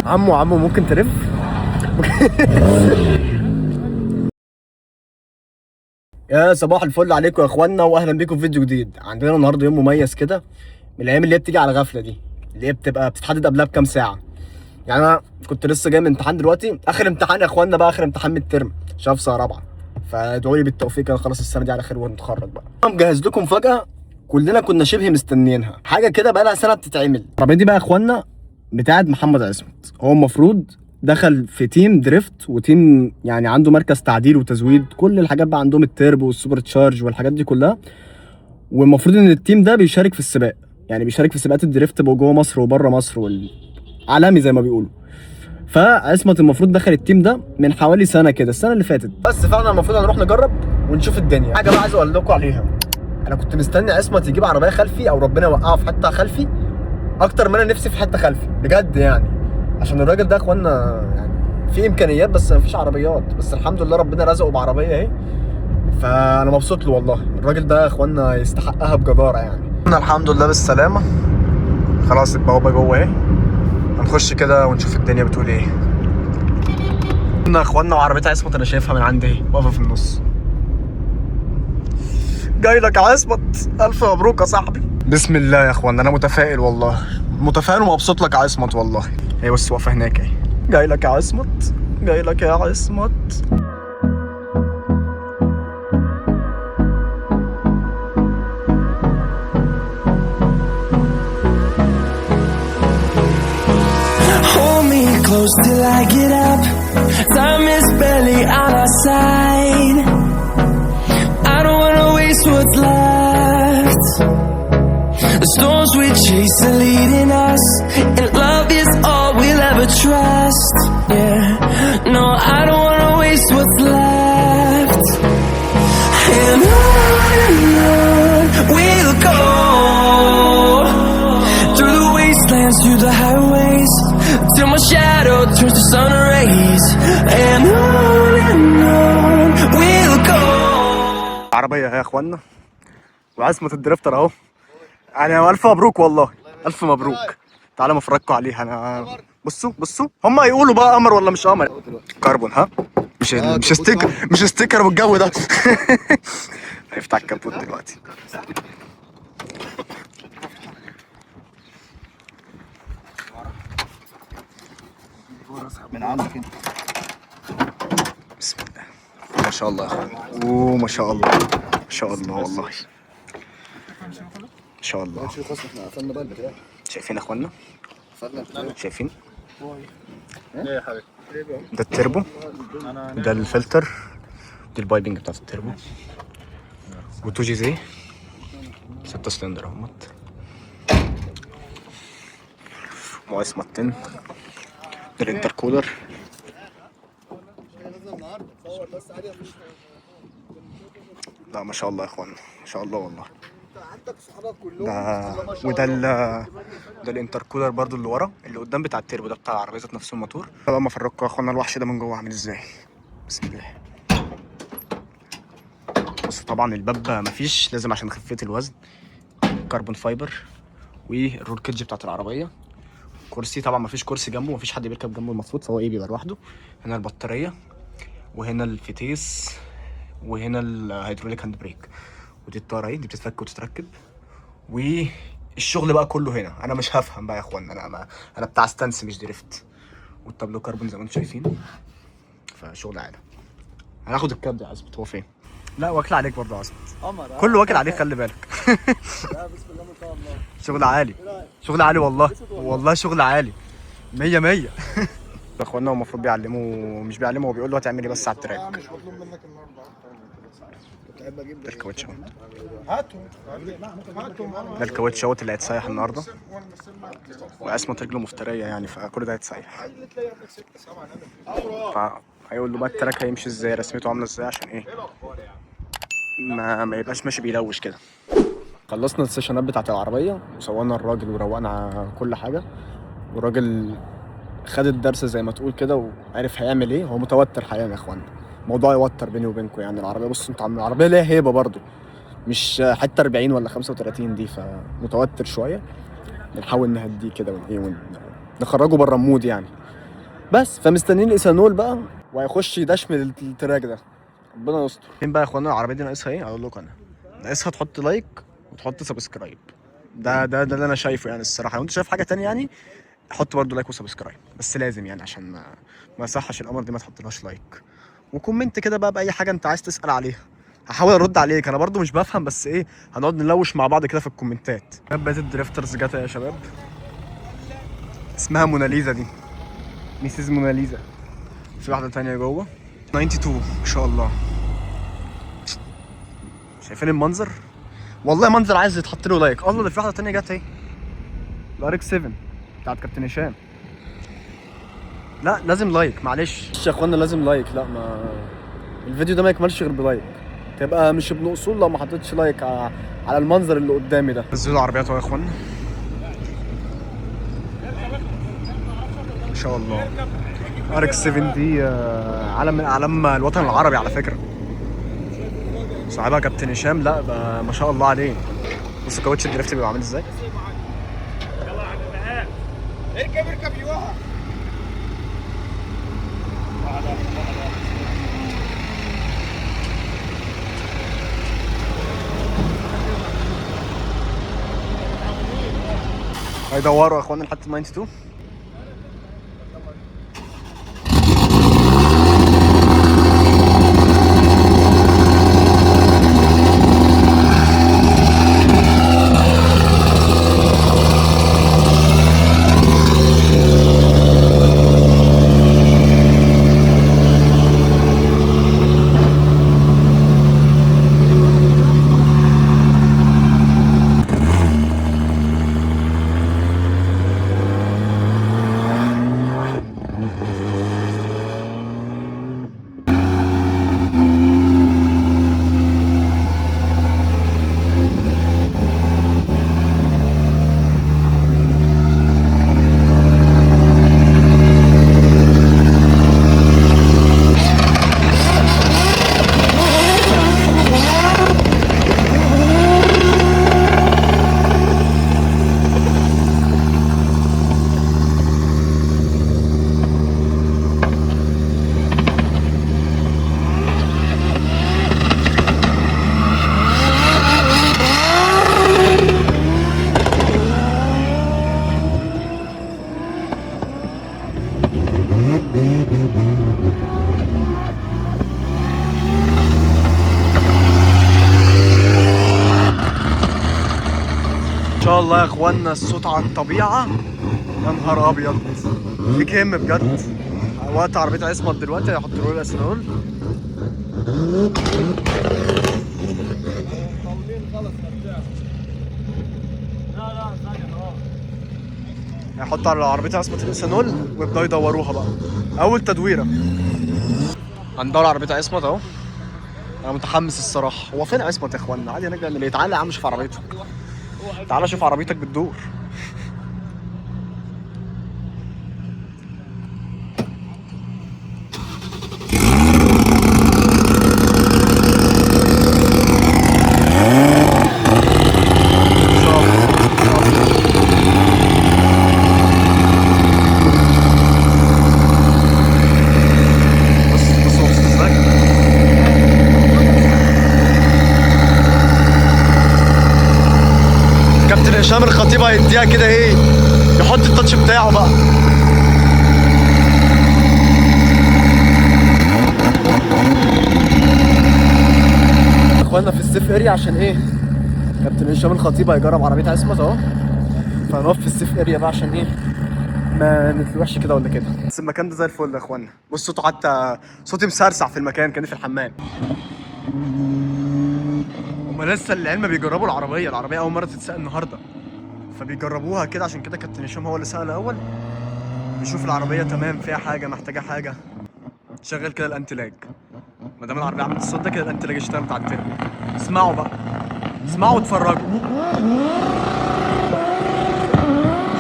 عمو عمو ممكن تلف؟ يا صباح الفل عليكم يا اخوانا، واهلا بيكم في فيديو جديد. عندنا النهارده يوم مميز كده، من الايام اللي هي بتيجي على غفلة دي، اللي هي بتبقى بتتحدد قبلها بكام ساعة. يعني انا كنت لسه جاي من امتحان دلوقتي، اخر امتحان يا اخوانا بقى، اخر امتحان من الترم، شاف سنة رابعه. فادعوا لي بالتوفيق كده نخلص السنة دي على خير ونتخرج بقى. انا مجهز لكم مفاجاة كلنا كنا شبه مستنيينها، حاجة كده بقى لها سنة بتتعمل. العربية دي بقى يا اخوانا بتاعت محمد عصمت، هو المفروض دخل في team drift و team يعني عنده مركز تعديل وتزويد، كل الحاجات بقى عندهم، ال turbo وال super charge والحاجات دي كلها. والمفروض ان ال team ده بيشارك في السباق، يعني بيشارك في سباقات ال drift جوه مصر وبره مصر والعالمي زي ما بيقولوا. فعصمت المفروض دخل ال team ده من حوالي سنة كده، السنة اللي فاتت. بس فعلا المفروض هنروح نجرب ونشوف الدنيا. حاجة بقى عايز اقول لكم عليها، انا كنت مستني عصمت يجيب عربية خلفي او ربنا يوقعه في حتة خلفي اكتر ما انا نفسي في حتة خلفي بجد، يعني عشان الراجل ده يا اخوانا يعني في امكانيات بس مفيش عربيات، بس الحمد لله ربنا رزقه بعربيه اهي، فانا مبسوط له والله. الراجل ده يا اخوانا يستحقها بجداره يعني. الحمد لله بالسلامة، خلاص البوابة جوه اهي، هنخش كده ونشوف الدنيا بتقول ايه. يا اخوانا وعربية عصمت انا شايفها من عندي اهي واقفة في النص. جاي لك يا عصمت، الف مبروك يا صاحبي. بسم الله يا اخوانا، انا متفائل والله، متفائل ومبسوط لك يا عصمت والله. هي بس واقفة هناك اهي. جاي لك يا عصمت، جاي لك يا عصمت. Hold me close till I get up. Time is barely on our side. I don't wanna waste what's left. The storms we chase are leading us, and love is all we'll ever trust. Yeah, no, I don't wanna waste what's left. And on we'll go through the wastelands, through the highways, till my shadow turns to sun rays. And on we'll go. عربية اهي يا اخوانا، وعصمت ال drifter اهو. يعني الف مبروك والله، الف مبروك. تعالوا افرجكم عليها. انا بصوا بصوا هم يقولوا بقى قمر ولا مش قمر. كربون ها، مش sticker، مش sticker والجو ده. هيفتح الكبوت دلوقتي. من عندك انت. بسم الله ما شاء الله يا اخوان، اوه ما شاء الله ما شاء الله والله ما شاء الله. خلاص احنا قفلنا بقى البتاع. شايفين يا اخوانا؟ قفلنا البتاع. شايفين؟ ده التربو، ده الفلتر، دي ال piping بتاعت التربو، و 2JZ 6 سلندر اهوت، وعصمت 10. ده ال intercooler. لا ما شاء الله يا اخوانا، ما شاء الله والله. ده وده ال ده ال intercooler برضو اللي ورا، اللي قدام بتاع التربو ده بتاع العربية ذات نفسه الموتور. بقى ما افرجكم يا اخوانا الوحش ده من جوه عامل ازاي. بسم الله. بصوا طبعا الباب مفيش، لازم عشان خفيه الوزن، carbon fiber، وال roll cage بتاعت العربية. كرسي طبعا مفيش كرسي جنبه، مفيش حد بيركب جنبه المفروض، فهو ايه بيبقى لوحده. هنا البطارية، وهنا الفتيس، وهنا ال hydraulic hand brake، ودي الطاره اهي، دي بتتفك وتتركب. والشغل بقى كله هنا. انا مش هفهم بقى يا اخوان، انا ما انا بتاع stance مش drift. والتابلو كربون زي ما انتم شايفين، فشغل عالي. هناخد الكاب ده يا عصمت. هو فين؟ لا واكل عليك برضه يا عصمت. قمر. كله واكل عليك، خلي بالك. لا بسم الله ما شاء الله. شغل عالي، شغل عالي والله، والله شغل عالي مية مية. يا اخوانا هو المفروض بيعلموه، مش بيعلمه، هو بيقول له هتعمل ايه بس على ال track. مش مطلوب منك النهارده اكتر من كده. كنت احب اجيب ده الكاوتش اهو، هاتهم هاتهم. ده الكاوتش اهوت اللي هيتسيح النهارده. وعصمت رجله مفتريه يعني، فكل ده هيتسيح. فهيقول له بقى ال track هيمشي ازاي، رسمته عامله ازاي، عشان ايه ما يبقاش ماشي بيلوش كده. خلصنا ال session ات بتاعت العربية وصورنا الراجل وروقنا على كل حاجة، والراجل خد الدرس زي ما تقول كده وعرف هيعمل ايه. هو متوتر حاليا يا اخوانا، الموضوع يوتر بيني وبينكم يعني. العربية بصوا انتوا عاملين العربية ليها هيبة برضو، مش حتة 40 ولا 35 دي، فمتوتر شوية. بنحاول نهديه كده ون ايه نخرجه بره ال mood يعني. بس فمستنيين الايثانول بقى وهيخش يدشمل ال track ده، ربنا يستر. فين بقى يا اخوانا العربية دي ناقصها ايه؟ اقول لكم انا ناقصها تحط like وتحط subscribe. ده اللي انا شايفه يعني الصراحة. لو انت شايف حاجة تانية يعني حط برضو like و subscribe، بس لازم يعني عشان ما يصحش القمر دي ما تحطلهاش like و comment كده بقى باي حاجة انت عايز تسال عليها، هحاول ارد عليك. انا برضو مش بفهم، بس ايه هنقعد نلوش مع بعض كده في الكومنتات. بقيت ال drifters جت يا شباب، اسمها موناليزا دي، Mrs موناليزا. في واحدة تانية جوه 92 ما شاء الله. شايفين المنظر؟ والله منظر عايز يتحط له like. الله ده في واحدة تانية جت اهي، ال RX 7 بتاعت كابتن هشام. لا لازم like، معلش يا اخوانا لازم like. لا ما الفيديو ده ما يكملش غير ب like، تبقى مش ابن اصول لو ما حطيتش like على المنظر اللي قدامي ده. نزلوا العربيات اهو يا اخوانا ما شاء الله. RX 7 دي علم من اعلام الوطن العربي على فكرة، صاحبها كابتن هشام. لا ما شاء الله عليه. بصوا كاوتش ال drift بيبقى عامل ازاي. اركب اركب يوها. هيدوروا يا اخوانا لحد 92. ان شاء الله يا اخوانا الصوت على الطبيعة، يا نهار ابيض بكم بجد. وقت عربية عصمت دلوقتي هيحط له الاسنول. هيحطوا على عربية عصمت الاسانول ويبداوا يدوروها بقى. اول تدويره هندور عربية عصمت اهو. انا متحمس الصراحة. هو فين عصمت يا اخوانا؟ عادي هناك بيعمل ايه؟ تعالى يا عم شوف عربيتك، تعالى شوف عربيتك بتدور. إن شاء الله. بص بص مبسوط ازاي. كابتن هشام الخطيب هيديها كده ايه، يحط التاتش بتاعه بقى. اخوانا في ال safe area عشان ايه؟ كابتن هشام الخطيب هيجرب عربية عصمت اهو، فهنقف في ال safe area بقى عشان ايه؟ ما نتلوحش كده ولا كده. بس المكان ده زي الفل يا اخوانا. بص صوته، حتى صوتي مسرسع في المكان كان في الحمام. هما لسه العلم بيجربوا العربية، العربية اول مرة تتساق النهارده، فبيجربوها كده. عشان كده كابتن هشام هو اللي سأل الاول، بيشوف العربية تمام فيها حاجة، محتاجه حاجة. شغل كده ال anti-lag، ما دام العربية عملت الصوت ده كده ال anti-lag اشتغل بتاع التربو. اسمعوا بقى، اسمعوا واتفرجوا ان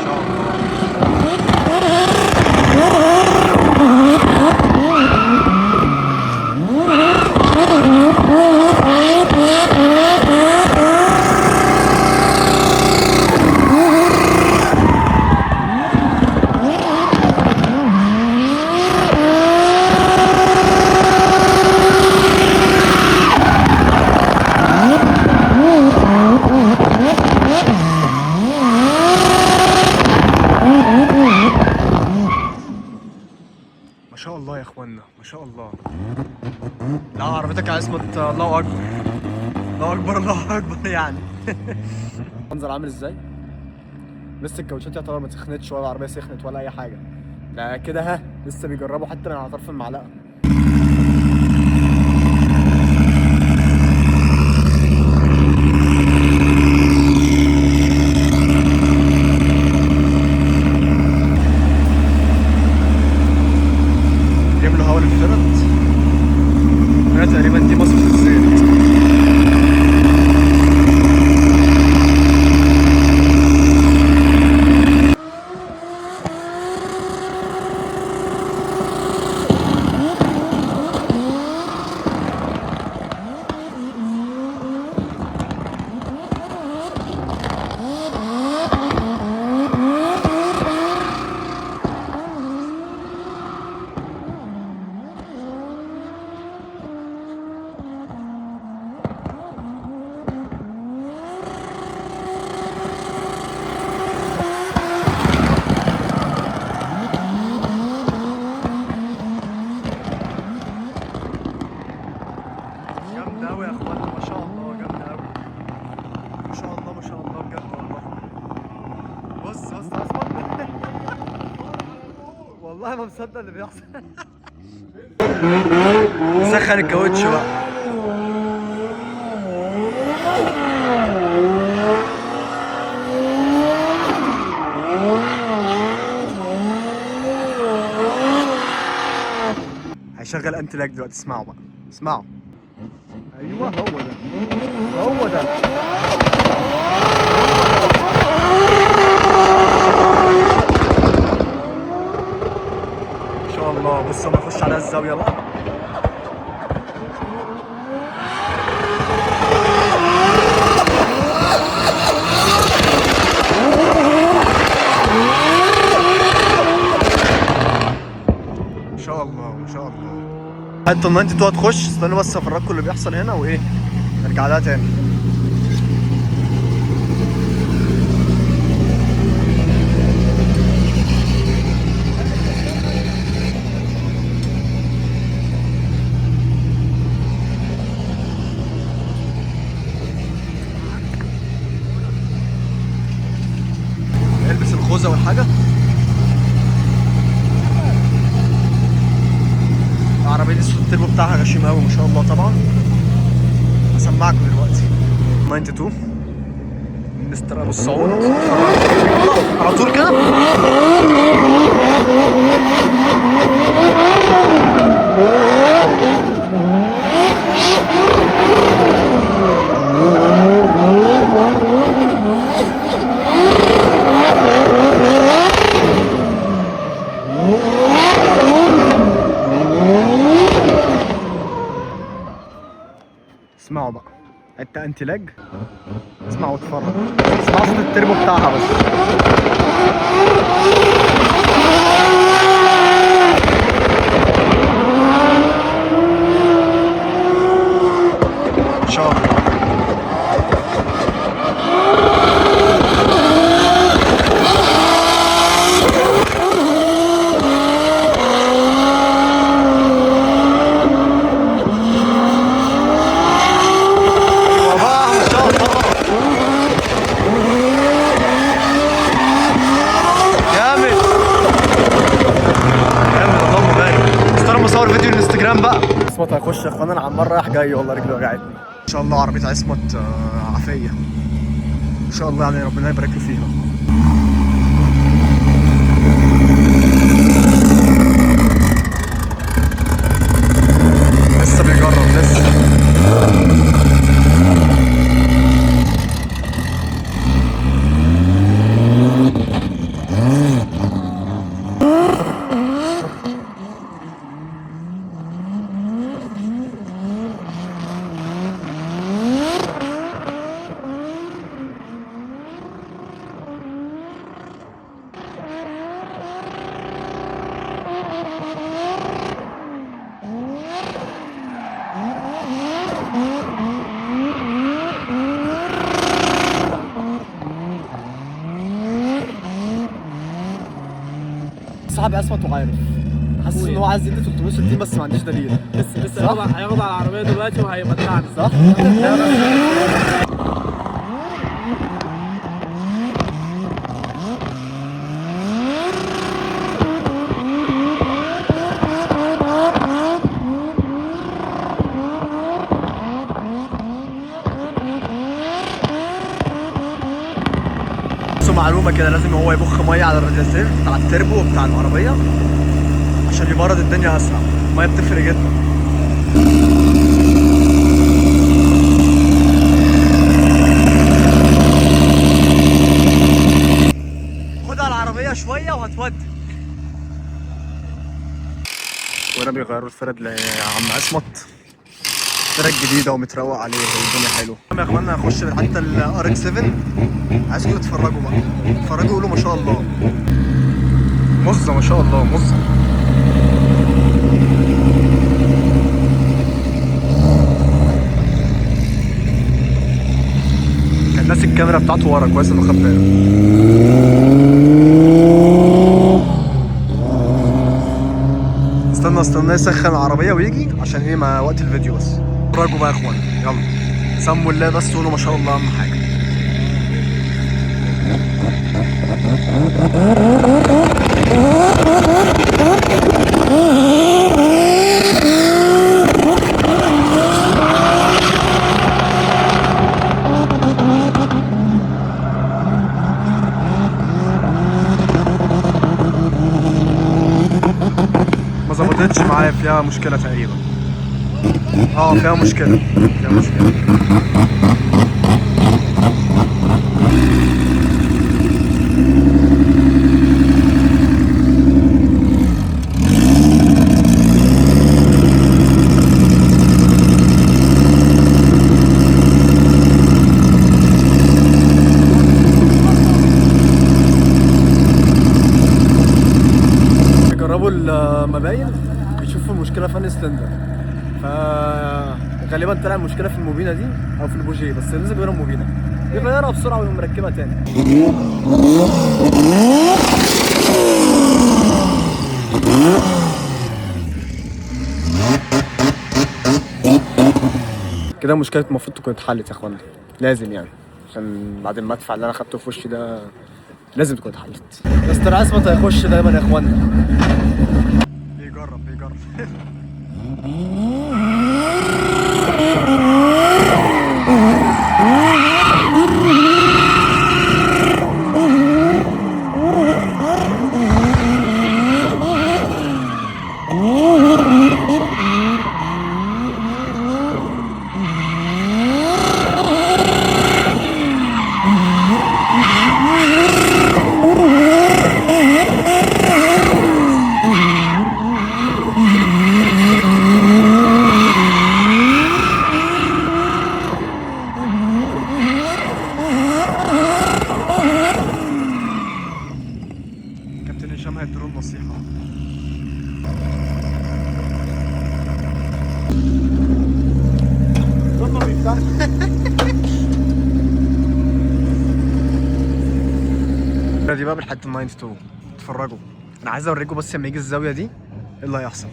شاء الله. اخوانا، ما شاء الله. لا عربيتك يا عصمت، الله اكبر الله اكبر الله اكبر يعني. منظر عامل ازاي؟ لسه الكاوتشات يعتبر ما سخنتش ولا العربية سخنت ولا اي حاجة، ده كده ها لسه بيجربوا حتى من على طرف المعلقة. يملوا هوا الفرد هنا تقريبا، دي مصفة الزيت. جامدة أوي يا إخوانا، ما شاء الله، جامدة أوي، ما شاء الله ما شاء الله بجد والله. بص بص أصلا والله ما مصدق اللي بيحصل. سخن الكاوتش بقى. هيشغل anti-lag دلوقتي، اسمعوا بقى اسمعوا. ايوه هو ده هو ده. ان شاء الله. بص اما اخش على الزاوية بقى. ان شاء الله ما شاء الله. حتى ان انت هتخش، استنوا بس افرجكم اللي بيحصل هنا وايه نرجع لها تاني. البس الخوذه والحاجة. العربية دي صوت التربو بتاعها غشيم قوي ما شاء الله. طبعا هسمعكم دلوقتي. 92 مستر ابو السعود على طول كده. اسمعوا بقى حتة anti-lag، اسمعوا واتفرج، اسمعوا صوت التربو بتاعها بس. ان شاء الله. بقى ما شاء الله جامد جامد، اللهم بارك. استنى مصور فيديو الانستجرام بقى. عصمت هيخش يا اخوانا، انا عمال رايح جاي والله رجلي وجعتني. ان شاء الله عربية عصمت عافية ان شاء الله، يعني ربنا يبارك له فيها. لسه بيجرب لسه. صاحبي عصمت وعارف حاسس ان هو عايز يدي 360 بس ما عنديش دليل. لسه هياخد على العربية دلوقتي وهيمتعنا. صح؟ بس معلومة كده، لازم هو يبخ مية على الرادياتير بتاع التربو بتاع العربية عشان يبرد الدنيا اسرع. المية بتفرق جدا. خد على العربية شوية وهتودي. وانا بيغيروا الفرد لعم عصمت، فرد جديدة ومتروق عليه والدنيا حلوة. يا اخوانا هخش حتى ال RX 7، عايزكم تتفرجوا بقى، اتفرجوا قولوا ما شاء الله. مزة ما شاء الله، مزة. كان ناسي الكاميرا بتاعته ورا، كويس انه خد باله. استنى استنى يسخن العربية ويجي عشان ايه، ما وقت الفيديو بس. اتفرجوا بقى يا اخوانا، يلا سموا الله بس قولوا ما شاء الله اهم حاجة. ما ظبطتش معايا، فيها مشكلة تقريبا. فيها مشكلة، فيها مشكلة. بيجربوا المباين بيشوفوا المشكلة في انهي سلندر، فغالبا طلع المشكلة في الموبينه دي او في البوجيه، بس لازم يغيروا الموبينه، يغيرها بسرعة ويقوم مركبها تاني. كده المشكلة المفروض تكون اتحلت يا اخوانا، لازم يعني، عشان بعد المدفع اللي انا خدته في وشي ده لازم تكون اتحلت. مستر عصمت هيخش دايما يا اخوانا. بيجرب بيجرب. كابتن هشام هيديله النصيحة. دي بقى بالحتة 92، اتفرجوا. انا عايز اوريكم بس لما يجي الزاوية دي ايه اللي هيحصل.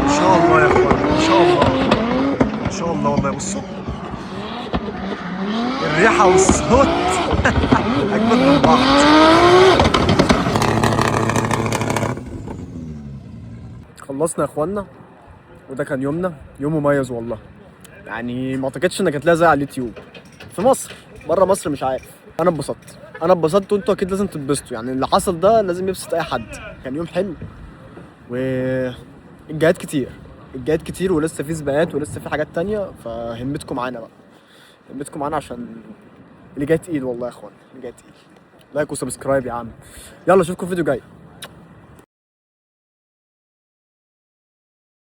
ان شاء الله يا اخوان، ان شاء الله، ان شاء الله. والله بصوا الريحة والصوت اجمد من بعض. خلصنا يا اخوانا، وده كان يومنا، يوم مميز والله. يعني ما اعتقدش انك هتلاقي زي على اليوتيوب في مصر، بره مصر مش عارف. انا اتبسطت، انا اتبسطت، وانتوا اكيد لازم تتبسطوا. يعني اللي حصل ده لازم يبسط اي حد. كان يوم حلو و الجايات كتير، الجايات كتير، ولسه في سباقات ولسه في حاجات تانية. فهمتكم معانا بقى، همتكم معانا عشان اللي جاي تقيل والله يا اخوان، اللي جاي تقيل. like و subscribe يا عم. يلا اشوفكم في فيديو جاي.